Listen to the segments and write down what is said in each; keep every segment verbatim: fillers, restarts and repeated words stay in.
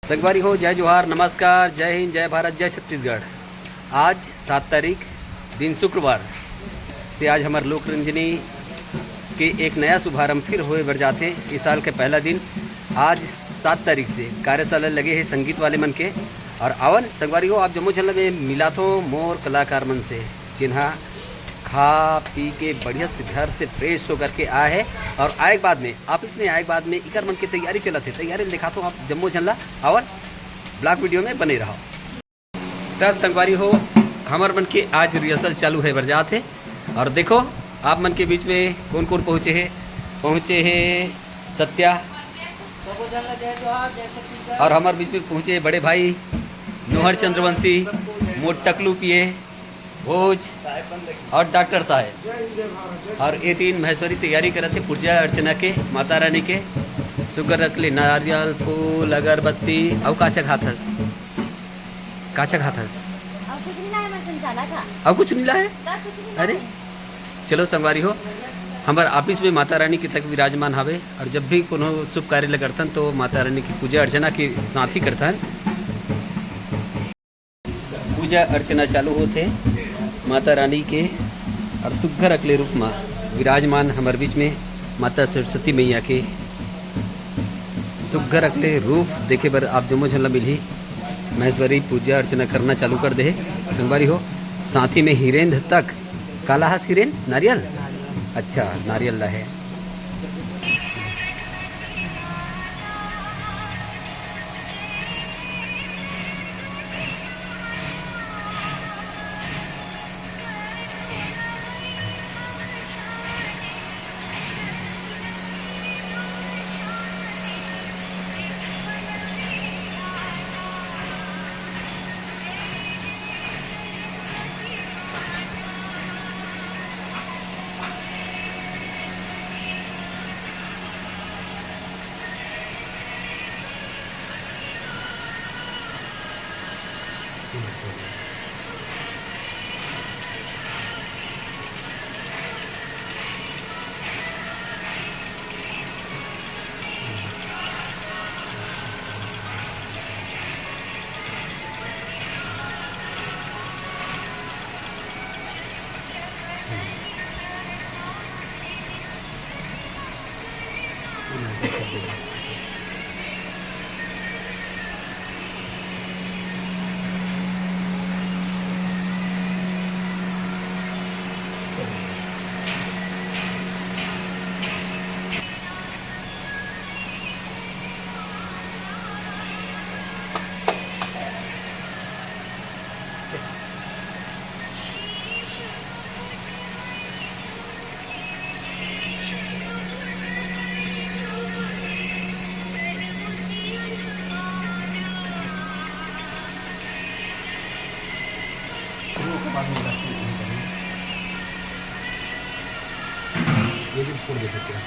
संगवारी हो, जय जोहार, नमस्कार, जय हिंद, जय भारत, जय छत्तीसगढ़। आज सात तारीख, दिन शुक्रवार से आज हमर लोक रंजनी के एक नया शुभारंभ फिर होए बर जाथे। इस साल के पहला दिन आज सात तारीख से कार्यशाला लगे हे संगीत वाले मन के। और आवन संगवारी हो, आप जम्मो झन ल मैं मिलाथो मोर कलाकार मन से, जिन्हा खा पी के बढ़िया से घर से फ्रेश होकर के आए हे। और आए के बाद में, ऑफिस में आए के बाद में इकर मन के तैयारी चलत हे। तैयारी ल दिखाथो आप जम्मो झन ला। आवन, ब्लॉग वीडियो में बने रहो। त संगवारी हो, हमर मन के आज रिहर्सल चालू होए बर जात हे। और देखो, आप मन के बीच में कौन कौन पहुँचे हे। पहुँचे हे सत्या, और हमर बीच में पहुँचे बड़े भाई नोहर चंद्रवंशी, मोटकलू पिए, भोज और डॉक्टर साहब। और ये तीन महेश्वरी तैयारी करत हे पूजा अर्चना के, माता रानी के। सुग्घर रख ले नारियल, फूल, अगरबत्ती। अउ काचा खात हस? काचा खात हस? अउ कुछ नहीं लाए, मैं समझाला था। अउ कुछ नहीं लाए? का कुछ नहीं अरे, लाए? चलो संगवारी हो, हमर ऑफिस में माता रानी के तक विराजमान हवे। और जब भी कोनो शुभ कार्य ल करथन, तो माता रानी की पूजा अर्चना के साथ ही करथन। पूजा अर्चना चालू होथे माता रानी के। और सुग्घर अकले रूप में विराजमान हमर बीच में माता सरस्वती मैया के सुग्घर अकले रूप देखे बर आप जम्मो झन ला मिलही। महेश्वरी पूजा अर्चना करना चालू कर दे हे संगवारी हो। साथ ही में हिरेंद्र तक, काला हस हिरेंद्र? नारियल? अच्छा, नारियल ला हे। ये भी फोड़ दे सकते हैं।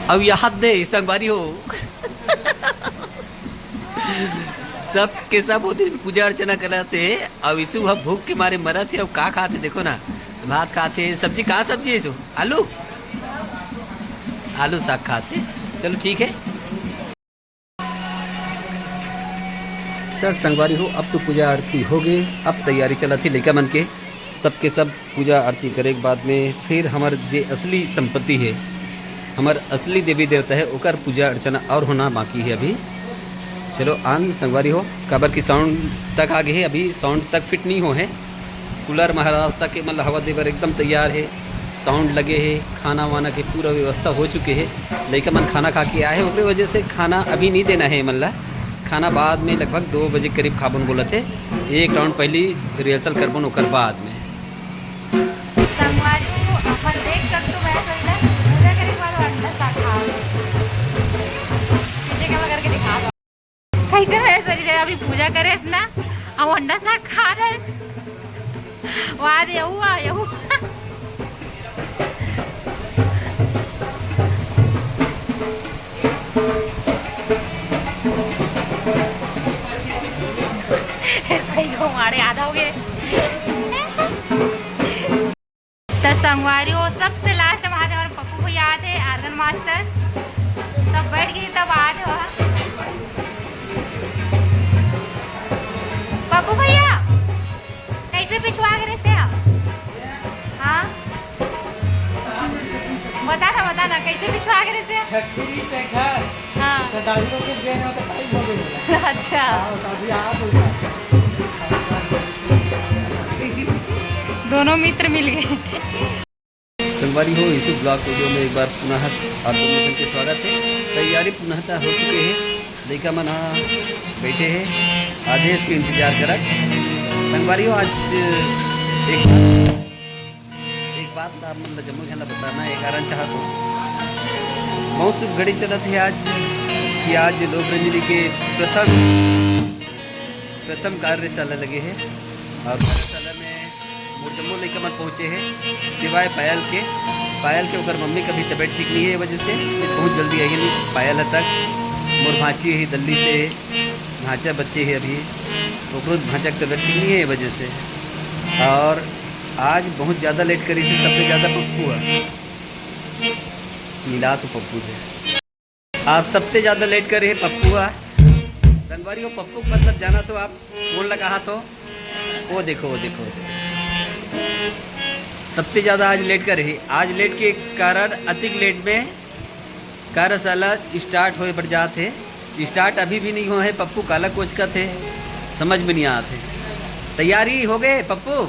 अब याद दे संगवारी हो। सब के सब वो दिन पूजा अर्चना करत हे। अब यीशु ह भूख के मारे मरत हे। अब का खात हे देखो ना, भात खात हे। सब्जी, का सब्जी हे यीशु? आलू, आलू साग खात हे। चलो ठीक हे। त संगवारी हो, अब तो पूजा आरती हो गे। अब तैयारी चलत हे लइका मन के, सबके सब पूजा आरती करे के बाद में फिर हमर जे असली संपत्ति हे, हमर असली देवी देवता हे, ओकर पूजा अर्चना और होना बाकी हे अभी। चलो आन संगवारी हो, काबर कि साउंड तक आ गे हे, अभी साउंड तक फिट नहीं हो हे। कूलर महाराज तक के मतलब हवा दे बर एकदम तैयार हे, साउंड लगे हे, खाना वाना के पूरा व्यवस्था हो चुके हे। लइका मन खाना खा के आए हे, ओकरे वजह से खाना अभी नहीं देना हे एमन ला। खाना बाद में लगभग दो बजे करीब खाबोन बोलत हे। एक राउंड पहली रिहर्सल करबोन, ओकर बाद में। संगवारी हो, अपन देख सकथो, मैं तो इधर पूजा करे के बाद अंडा साग खा रहे। पीछे कैमरा करके दिखा दो। कैसे महेश्वरी दे अभी पूजा करे ना, अब अंडा साग खा रहे। वाह रे, यहू आ, यहू। सही हो, मारे आधा हो गए। त संगवारी हो, सबसे लास्ट में आते हमारे पप्पू भैया आते हैं, ऑर्गन मास्टर। सब बैठ गए तब आते हो। पप्पू भैया, कैसे पिछुआ के रहते हैं? हाँ, बता ना, बता ना, कैसे पिछुआ के रहते हैं? छठी से घर। हाँ। तो दादी को कुछ देने होते, टाइम हो गया। अच्छा। हाँ, तो अभी आप उठा। दोनों मित्र मिल गए। संगवारी हो, इस ब्लॉग वीडियो में एक बार पुनः आप दोनों जन के स्वागत है। तैयारी पुनः हो चुके हैं, लइका मन हा बैठे हैं, आदेश के इंतजार करत। संगवारी हो, आज एक बात, एक बात आप मन ला जम्मो झन ला बताना, एक कारण चाहत हूँ। बहुत शुभ घड़ी चलत है आज, कि आज लोक रंजनी के प्रथम, प्रथम कार्यशाला लगे है, और कार्यशाला में मोर जम्मो लइका मन पहुँचे हैं, सिवाय पायल के। पायल के ओकर मम्मी का भी तबीयत ठीक नहीं है, ये वजह से बहुत जल्दी आई नहीं पायल ह तक। मोर भांची ही दिल्ली से, भांचा बच्चे है अभी, ओकरो भांचा के तबीयत ठीक नहीं है, ये वजह से। और आज बहुत ज़्यादा लेट करी से, सबसे ज़्यादा पप्पू है, मिला तो पप्पू से। आज सबसे ज्यादा लेट करे है पप्पू हा। संगवारी हो, पप्पू का मतलब जाना तो आप कौन लगा हाथ हो? वो देखो, वो देखो, वो देखो। सबसे ज्यादा आज लेट करे है। आज लेट के कारण, अतिक लेट में कार्यशाला स्टार्ट होए बर जात है। स्टार्ट अभी भी नहीं हुआ है। पप्पू काला कोचकत है, समझ में नहीं आत है। तैयारी हो गए पप्पू?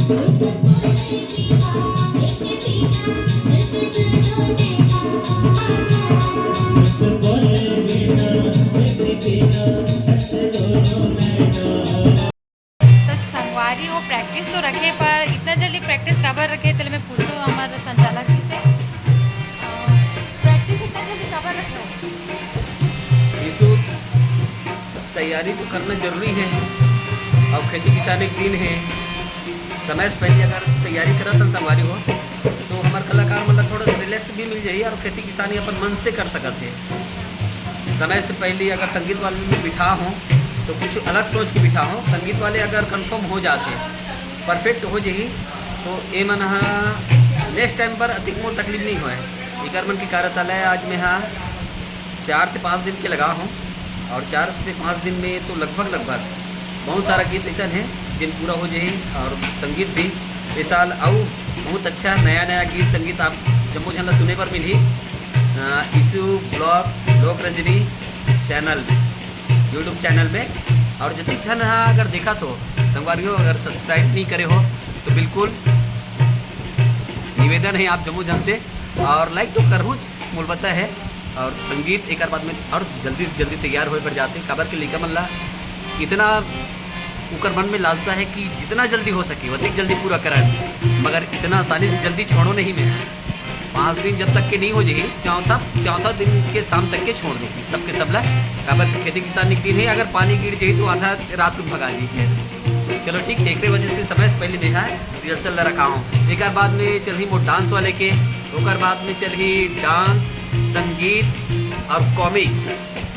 तो संगवारी हो, प्रैक्टिस तो रखे, पर इतना जल्दी प्रैक्टिस काबर रखे, तेला मैं पूछो हमारे संचालक जी से। प्रैक्टिस इतना जल्दी काबर रखे? यीशु, तैयारी तो करना जरूरी है। अब खेती किसानी के दिन है, समय से पहले अगर तैयारी करत हन संगवारी हो, तो हमारे कलाकार मन ला थोड़ा सा रिलैक्स भी मिल जाही और खेती किसानी अपन मन से कर सकत है। समय से पहले अगर संगीत वाले में बिठा हो, तो कुछ अलग सोच के बिठा हो। संगीत वाले अगर कंफर्म हो जाते, परफेक्ट हो जाही, तो ये मन हा नेक्स्ट टाइम पर अतिक मोर तकलीफ नहीं होए। इकर मन के कार्यशाला है, आज मैं हा चार से पाँच दिन के लगा हूँ, और चार से पाँच दिन में तो लगभग, लगभग बहुत सारा गीत ऐसा है जिन पूरा हो जाही, और संगीत भी इस साल अउ बहुत अच्छा नया, नया गीत संगीत आप जम्मो झन ला सुने बर मिलही। अ, यीशु ब्लॉग लोक रंजनी चैनल में, यूट्यूब चैनल में। और जतिक झन हा अगर देखा तो संगवारी हो, अगर सब्सक्राइब नहीं करे हो तो बिल्कुल निवेदन है आप जम्मो झन से, और लाइक तो करहूँ, मोल पता है। और संगीत एक बाद में और जल्दी से जल्दी तैयार होए बर जाते, काबर के लइका मन ला इतना उकर मन में लालसा है कि जितना जल्दी हो सके उतनी जल्दी पूरा कराए, मगर इतना आसानी से जल्दी छोड़ो नहीं मैं। पाँच दिन जब तक के नहीं हो जाही, चौथा, चौथा दिन के शाम तक के छोड़ दो सबके सब ला। काबर के खेती किसानी के दिन है, अगर पानी गिर जाही तो आधा रात को भगा दी फिर। चलो ठीक है, एकरे वजह से समय से पहले देखा है, रिहर्सल ला रखा हूँ। एक बाद में चलही मोर डांस वाले के, ओकर बाद में चलही डांस, संगीत और कॉमिक,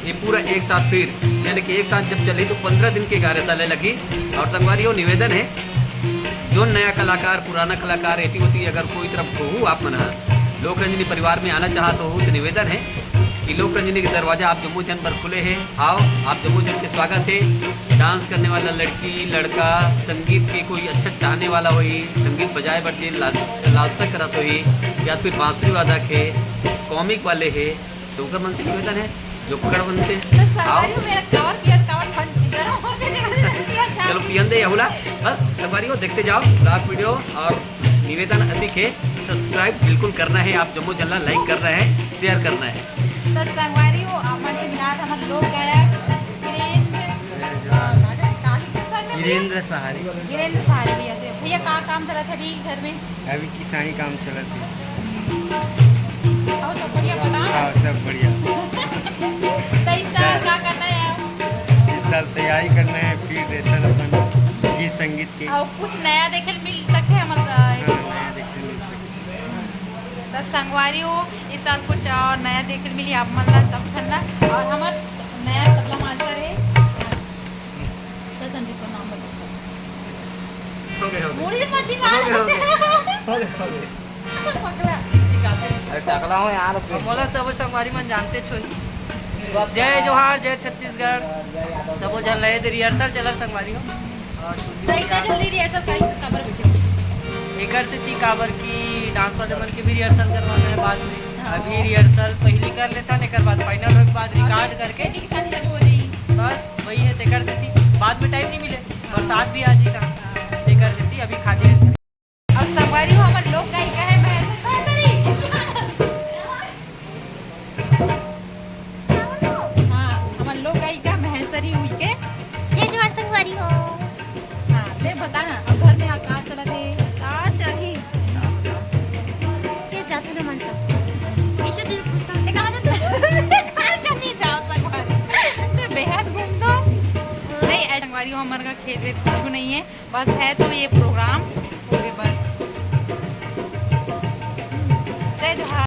ये पूरा एक साथ फिर, यानी कि एक साथ जब चलही तो पंद्रह दिन के कार्यशाला लगही। और संगवारी हो, निवेदन है, जो नया कलाकार, पुराना कलाकार, एती ओती अगर कोई तरफ हो आप मन ह लोक रंजनी परिवार में आना चाहत हो तो निवेदन है कि लोक रंजनी के दरवाजा आप जम्मो जन बर खुले है। आओ, आप जम्मो जन के स्वागत है। डांस करने वाला लड़की, लड़का, संगीत के कोई अच्छा चाहने वाला होही, संगीत बजाए बर जे लाल-, लालसा करत होही, या फिर बांसुरी वादक है, कॉमिक वाले है, तो ओकर मन से निवेदन है, जो कड़ मन से तो आओ। संगवारी हो, मेरा कावर पिया, कावर ठंड, गरम होके चला जाए, पिया जाए। चलो पियन दे यहूला, बस संगवारी हो, देखते जाओ ब्लॉग वीडियो। और निवेदन अतिक है, सब्सक्राइब बिल्कुल करना है, आप जम्मो जन ला लाइक करना है, शेयर करना है। तो संगवारी हो, आप मन से मिलात हमर लोक गायक वीरेंद्र, काली के सर में भैया? वीरेंद्र सहारे। वीरेंद्र सहारे भैया से। भैया, का काम चलत है अभी घर में? अभी किसानी काम चलत है। और सब बढ़िया, बताओ ना। हाँ, सब बढ़िया। तो इस साल क्या करना है आप? इस साल तैयारी करना है, फिर रिहर्सल अपन गीत संगीत के। और कुछ नया देखे मिल सकते हैं, मतलब? हाँ, नया देखे मिल सकते हैं। तो संगवारी हो, इस साल कुछ और नया देखे मिली आप मन ला, सब झन ला। और हमर नया तबला मास्टर है, तो संदीप का नाम बता। हो गए, हो गए। मुड़ी मत दिखा। हो गए, हो गए। हो गए, हो गए। पगला। अरे टकला हो यार। अब मोला सबो संगवारी मन जानते छो। जय जोहार, जय छत्तीसगढ़। सबो झन लहे दे रिहर्सल चलत संगवारी हो। और तो इतना जल्दी रिहर्सल कर काबर बैठे हो? एकर सेती काबर कि डांस वाले मन के भी रिहर्सल करवाना है बाद में। हाँ। अभी रिहर्सल पहली कर लेथन, एकर बाद फाइनल होए के बाद रिकॉर्ड करके। खेती किसानी चालू हो जाही। बस वही है, तेकर सेती बाद में टाइम नहीं मिले, बरसात भी आ जाही, तेकर सेती अभी खाली है। और संगवारी हो, हमर लोक गायिका है महेश्वरी। हाँ, हमर लोक गायिका महेश्वरी उइके। जय जोहार संगवारी हो। हाँ, ले बता ना, अब घर में आप का चलत हे? का चलही? के जाथे ना मन तो। ईशा दिल पूछता, "ते कहाँ जाथे?" कहाँ जानी जाओ संगवारी? मैं बेहद घूम दो। नहीं, ऐ संगवारी हो, हमर का खेत वेत कुछ नहीं है, बस है तो ये प्रोग्राम, ओके बस। जय जोहार।